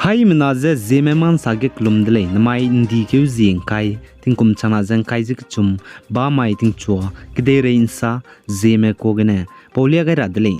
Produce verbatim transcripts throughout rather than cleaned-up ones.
Haimena ze Zeme mansa ge kelum de lei, namai ’ndi keu zie ’ngkai, tingkum changna ze ’ngkai ze kechum, ba mai tingchua, kedeirei ’nsa, Zeme kuâ gene, paulia gai ra de lei.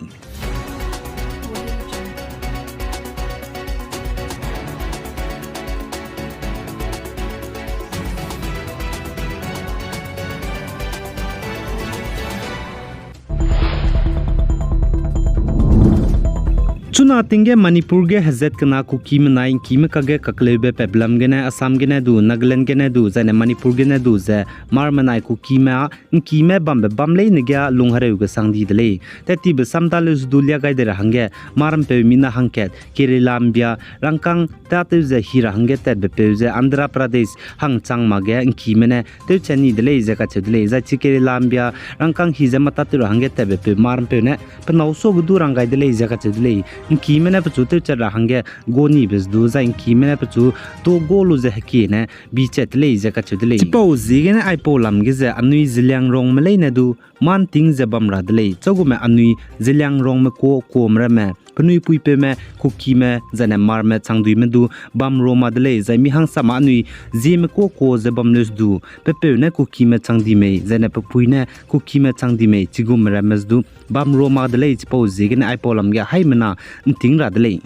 Chuna ting ge Manipur ge hezat kena Kuki menai ’ngkime kakge kakleube patbe lam gene Assam gene du, Nagaland gene du, zaine Manipur gene du ze, mar menai Kukime â ’ngkime bambe bam leine ge lung hereu gesang di de lei. Tat tibe sam da leu ze du lia gai de ra hangge, mar ’mpeu mina hangkat, Kerala ’mbia, rangkâng tâtew ze hi ra hangge tatbe peu ze Andhra Pradesh hangchang mak ge ’ngkime ne tewchat ni de lei ze kacheu de lei. Zai chi Kerala ’mbia rangkâng hi ze mâ tâtew ra hangge tatbe peu mar ’mpeu ne pe nâu suage du rang gai de lei ze kacheu de lei. ’Ngkime ne pechu tewchat ra hangge gua nibe ze du, zai ’ngkime ne pechu tuâ gua lu ze hekie ne bichat de lei ze kacheu de lei. Chipau ziegene aipau lam ge ze anui Zeliangrongme leine du mâ ’nting ze bam ra de lei. Chagume anui Zeliangrongme kuâ kuame ramme, penui puipeume, Kukime, zaine marme changduime du bam rua ma de lei. Zai mi hangsame anui Zeme kuâ kuâ ze bam leu ze du, pe peu ne Kukime chang di mei, zaine pe pui ne Kukime chang di mei, chigume ramme ze du bam rua ma de lei. Chipau ziegene aipau lam ge haimena ’nting ra de lei.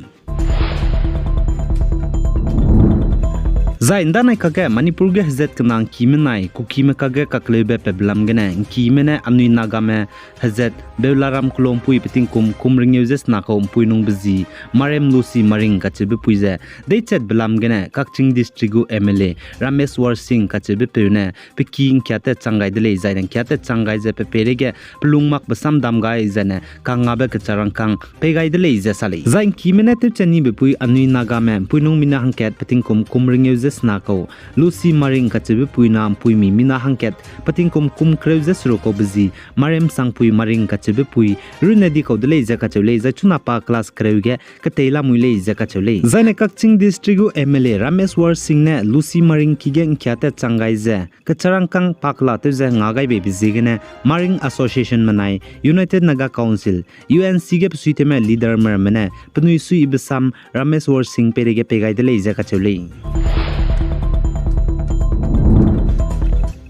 Zai ’ndanai kakge Manipur ge hezat kena ’ngkime nai Kukime kakge kakleube patbe lam gene ’ngkime ne anui Nagame hezat Beularam kelum ’mpui pe tingkum kum rengeu ze sena kau ’mpuinung be zi Marem Lucy Maring kacheube pui ze deichatbe lam gene Kakching District gu M L A Rameshwar Singh kacheube peu ne pe ki ’ngkiatat chang gai de lei, zaine ’ngkiatat chang gai ze pe peireige pelung makbe sam dam gai zaine kangngabe kecharangkâng pei gai de lei ze sa lei. Zai ’ngkime ne tewchat nibe pui anui Nagame ’mpuinung mina hangkat pe tingkum kum rengeu ze sena kau Lucy Maring kacheube pui na ’mpuimi mina hangkat pe tingkum kum kereu ze seruk kau be zi Marem Sangpui Maring kacheube pui runne di kau de lei ze kacheu lei. Zai chuna pa class kereu ge ketei lamui lei ze kacheu lei. Zaine Kakching District gu M L A Rameshwar Singh ne Lucy Maring ki ge ’ngkiatat chang gai ze kecharangkâng pa kela tew ze nga gai beibe ziegene Maring Association menai United Naga Council, U N C ge besuitewme leaderme ramme ne penui suiyibe sam Rameshwar Singh peireige pei gai de lei ze kacheu lei.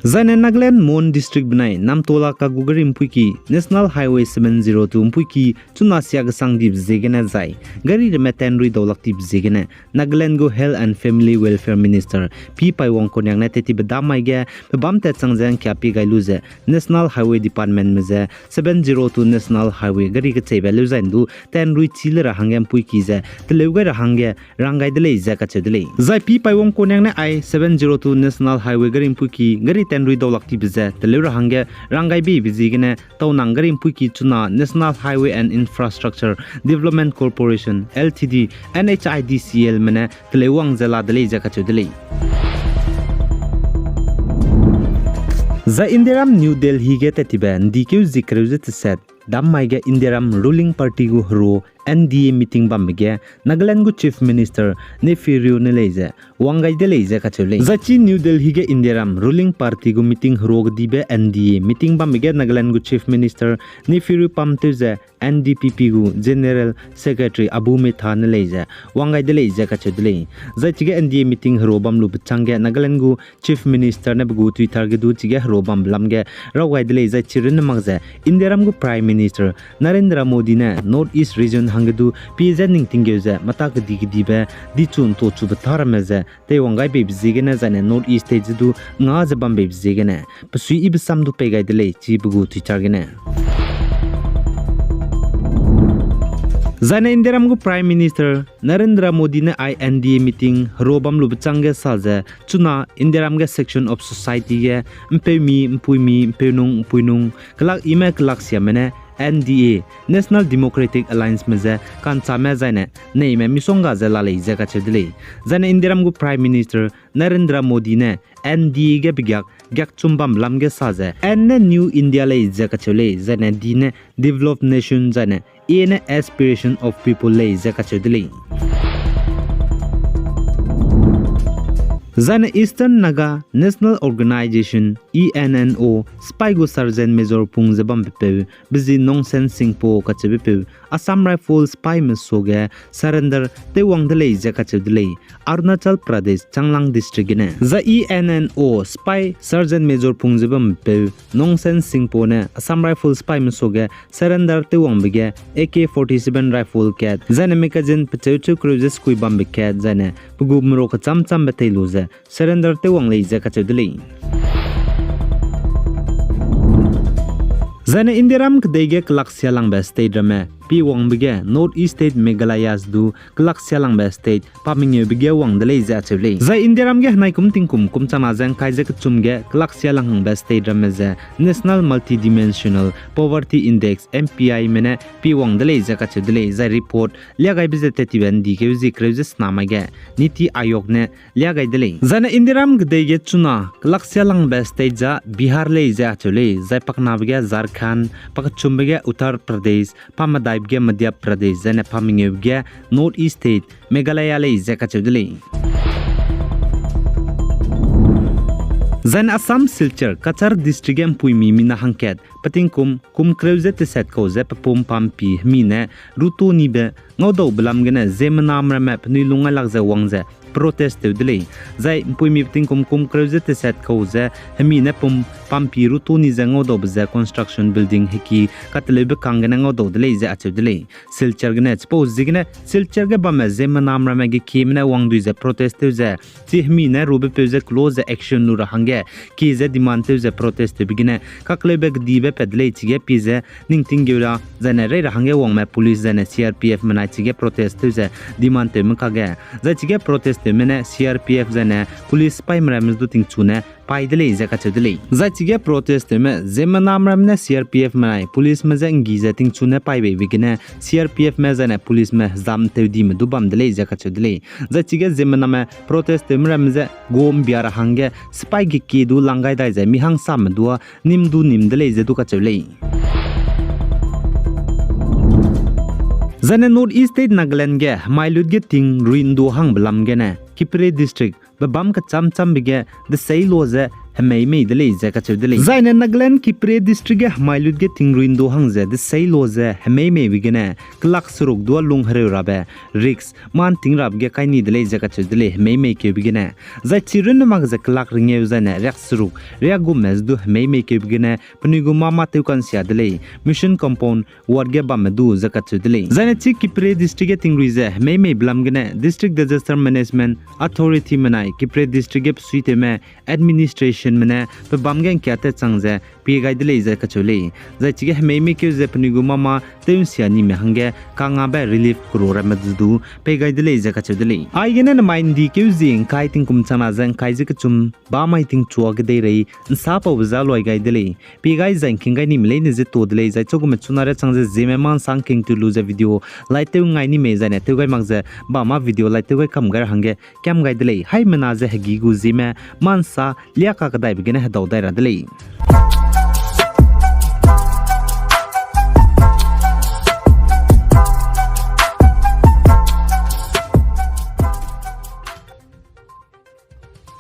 Zaine Nagaland Mon District benai Namtola kagu gari ’mpuiki National Highway seven zero two ’mpuiki chuna sia gesang dibe ziegene zai gari ramme tanrui daulak dibe ziegene Nagaland gu Health and Family Welfare Minister Pi Paiwang Konyak ne tetibe damai ge pebâm tat chang ze ’ngkia pie gai lu ze National Highway Departmentme ze seven zero two National Highway gari kecheibe leu zai ’ndu tanrui chi le ra hangge ’mpuiki ze teleu gai ra hangge rang gai de lei ze kacheu de lei. Zai Pi Paiwang Konyak ne ai seven zero two National Highway gari ’mpuiki gari tanrui daulak tibe ze teleu ra hangge rang gai beibe ziegene taunang gari ’mpuiki chuna National Highway and Infrastructure Development Corporation, L T D, N H I D C L me ne teleu wang ze la de lei ze kacheu de lei. Zai Indiaram New Delhi ge tetibe ’ndi keu zie kereu ze teset dammai ge Indiaram ruling party gu hero N D A meeting bambe ge Nagaland gu Chief Minister Neiphiu Rio ne lei ze wang gai de lei ze kacheu lei. Zai chi New Delhi ge Indiaram ruling party gu meeting hero gedibe N D A meeting bambe ge Nagaland gu Chief Minister Neiphiu Rio pam tew ze N D P P gu General Secretary Abu Metha ne lei ze wang gai de lei ze kacheu de lei. Zai chige N D A meeting hero bam lube chângge Nagaland gu Chief Minister ne pe gu Twitter ge du chige hero bambe lam ge raw gai de lei. Zai chirunne mak ze Indiaram gu Prime Minister Narendra Modi ne North East region hangge du pie ze ning tinggeu ze mata kedi kedibe dichu ’ntochube tâ ramme ze teiwang gai beibe ziegene zaine North East state ze du nga ze bam beibe ziegene pesuiyibe sam du pei gai de lei chi pe gu Twitter gene. Zaine Indiaram gu Prime Minister Narendra Modi ne ai N D A meeting hero bam lube chângge sa ze chuna Indiaram ge section of society ge ’mpeumi, ’mpuimi, ’mpeunung, ’mpuinung, kelak yime kelak siame ne N D A, National Democratic Alliance me ze ka'nchame zaine neime misongga ze la lei ze kacheu de lei. Zaine Indiaram gu Prime Minister Narendra Modi ne N D A ge pegiak giakchum bambe lam ge sa ze N ne New India lei ze kacheu lei, zaine D ne Developed Nation, zaine A ne Aspiration of People lei ze kacheu de lei. Zaine Eastern Naga National Organisation, E N N O, sipai gu Sergeant Major pung ze bambepeu, bezi Nongsen Singpo kacheubepeu, Assam Rifles sipaime suage surrender tewwang de lei ze kacheu de lei, Arunachal Pradesh, Changlang District gene. Zai E N N O sipai Sergeant Major pung ze bambepeu, Nongsen Singpo ne Assam Rifles sipaime suage surrender tewwangbe ge A K forty-seven rifle kat, zaine magazine pecheu cheu kereu ze sekui bambe kat, zaine pe gu merua kecham chambe tei lu ze surrender tewwang lei ze kacheu de lei. Zaine Indiaram kedei ge kelaksialangbe state ramme piwangbe ge North East State Meghalaya du kelaksialangbe state pa mengeube ge wang de lei ze acheu lei. Zai Indiaram ge henai kum tingkum kum changna ze ngkai ze kechum ge kelaksialanghangbe state ramme ze National Multidimensional Poverty Index, N P I me ne piwang de lei ze kacheu de lei. Zai report liagaibe ze tettibe ndikeu zie kereu ze sena mai ge NITI Aayog ne liagai de lei. Zaine Indiaram kedei ge chuna kelaksialangbe state za Bihar lei ze acheu lei, zai paknabe ge Jharkhand, pakechumbe ge Uttar Pradesh, pamedaibe ge Madhya Pradesh, zaine pamengeube ge North East State Meghalaya lei ze kacheu de lei. Zaine Assam Silchar, Cachar District ge mpuimi mina hangkat, petingkum kum kereu ze teset kau ze pepum pampi hemi ne rutu nibe ngaudaube lam gene ziemmename ramme penui lungngailak ze wang ze protest tew de lei. Zai mpuimi petingkum kum kereu ze teset kau ze hemi ne pum pampi rutu ni ze ngaudaube ze construction building heki kateleube kang gene ngaudau de lei ze acheu de lei. Silchar gene chipau ziegene Silchar ge bamme ziemmename ramme gekieme ne wangdui ze protest tew ze, chi hemi ne rubepeu ze close ze action lu ra hangge kie ze demand tew ze protest tewbe gene kakleube kedibe pat de lei. Chige pie ze ningting geu ra zaine rei ra hangge wangme police zaine C R P F menai chige protest tew ze demand tewme kage, zai chige protest tewme ne C R P F zaine police sipaime ramme du tingchu ne pai de lei ze kacheu de lei. Zai chige protest tewme ziemmename ramme ne C R P F menai policeme je nggi ze tingchu ne pai beibe gene C R P F me zaine policeme hezam tew dime du bam de lei ze kacheu de lei. Zai chige ziemmename protest tewme ramme je gum bia ra hangge sipai gekie du lang gai dai ze mi hangsame dua nim du nim de lei ze du kacheu lei. Zaine North East State Nagaland ge hemai lut ge tingrui ndu hangbe lam gene Kiphire District bebâm kechâm châmbe ge desei lo ze hemei mei de lei ze kacheu de lei. Zaine Nagaland Kiphire District ge hemai lut ge tingrui ndu hang ze desei lo ze hemei meibe gene kelak seruk dua lung hereu rabe risk mâ nting rabe ge kai ni de lei ze kacheu de lei, hemei mei keube gene. Zai chi runne mak ze kelak rengeu zaine riak seruk riak gumme ze du hemei mei keube gene penui gu mâ mâ tew ka'nsia de lei, Mission Compound ward ge bamme du ze kacheu de lei. Zaine chi Kiphire District ge tingrui ze hemei meibe lam gene District Disaster Management Authority menai Kiphire District ge besuitewme administrationme ne pebâm ge ngkia tat chang ze pie gai de lei ze kacheu lei. Zai chige hemei mei keu ze penui gu mâ mâ tew nsia nime hangge kangabe relief kero ramme du du pei gai de lei ze kacheu de lei. Aigene nemai ndi keu zie ngkai tingkum changna ze ngkai ze kechum bamai tingchua kedeirei nsapaube za luai gai de lei. Pie gai zai ngking gai nime leine ze to de lei, zai chugume chuna riâ chang ze Zeme Ma Nsa ngking tu lu ze video lai tew ngai ni mei zaine tew gai mak ze bamâ video lai tew gai kam gai ra hangge kiam gai de lei. Haimena ze hegi gu Zeme Ma Nsa liâ kakedaibe gene hedau dai ra de lei.